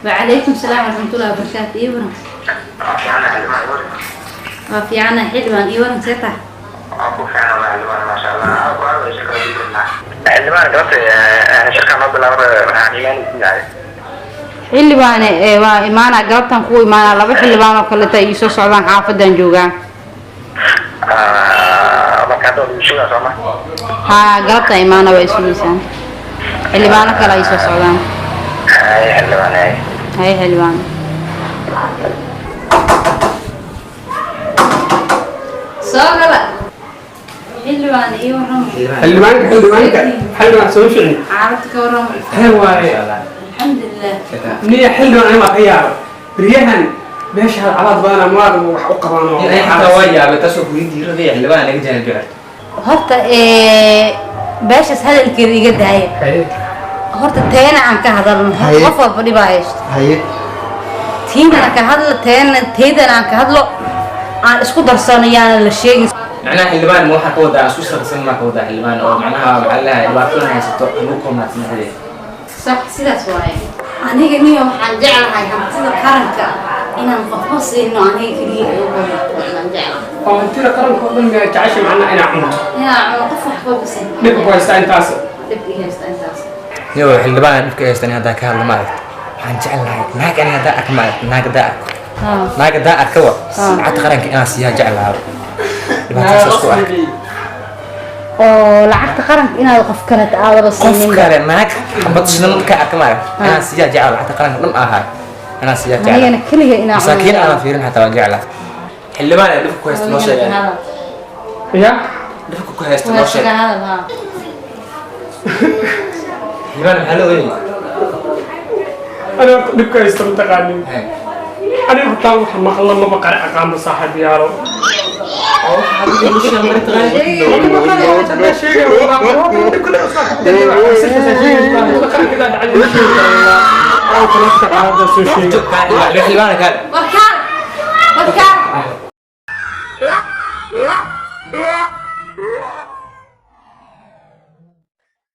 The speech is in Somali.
Wacalaykum salaam waraxmatullahi wabarakaatu. Ii waran? Waa fiicana xildhibaan, ii waran, see tahay? Xildhibaan, galabta shirka noo bilaabay, waxaan imaanaysiinahay. Xildhibaane, ee waa imaanaa, galabtan kuu imaanaa. Laba xildhibaan oo kaleta ay soo socdaan, xaafadan joogaa. Marka hadda waa lagu sugaa, sooma? Haa, galabtan imaana, waa isugeysaan, xildhibaano kale ay soo socdaan. Hay xildhibaan, hay. Hay xildhibaan, soo gala. Xildhibaan, ii warramo. Xildhibaanka, xildhibaanka, xildhibaan, soo ficni. Xaaladda ka warramo. Hee waaye. Alxamdulilah. Niya xildhibaan, aniga waa ka yaaba beryahan meesha calaad badan maad wax u qabaan oo Xataa waa yaabay taasoo kugu diiradaya xildhibaan laga jaanib jecerto. Horta beeshaas hadalkeeda iga daaya. Horta teena aan ka hadalno. Haye. Qof walba dhibaa haysto. Haye. Tiinana ka hadlo, teena teydana aan ka hadlo, aan isku darsano, yaana la sheegin. Macnaha xildhibaan, ma waxaa ka wadaa isku shaqsan maa ka wadaa xildhibaan oo macnaha maxaa laleeyahay dhibaatadan haysato lagu koobnaadsan dhexdeeda? Sax, sidaas waaye. Aniga niyo waxaan jeclahay hantida qaranka inaan qofba siino, aniga keliya ay u badato jeclahay. Oo hantida qaranka oo dhan miyaa jecesha, macnaha inaa cunto? Inaan cuno, qof waxba bisin. Dhibka ku haystaa intaas? Dhib i haysta intaas. Niyo xildhibaan, dhibka haystan haddaan ka hadlo, ma aragto, waxaan jeclahay naag ani haddaan arko, ma aragto, naag haddaan arko, naag haddaan arkawa, lacagta qaranka inaan siiyaa jeclahaa, dhibaatadaas isku ark. Oo lacagta qaranka inaad qof kale aadaba Qof siinin? kale, naag xabad shidan ka arka, ma aragto, inaan siiyaa jecel, lacagta qaranka dhan ahaa inaan siiyaa jecel. Anigana keliga inaan cuno. Masaakiin aanan fiirin xataa waan jeclaa. Xildhibaan ee dhibka ku haysta noo sheegay. Ya. Dhibka ku haysta noo sheeg. Hadal haa. Xildhibaan, maxaa la oynayay? Aniga horta dhibka haysta mataqaanin. Aniga hortaa waxa maqla maba qari aqaano, saaxiib yaalo. Oo waxa adiga lagu sheegay mari taqaani. Xildhibaan kaale. War kaale.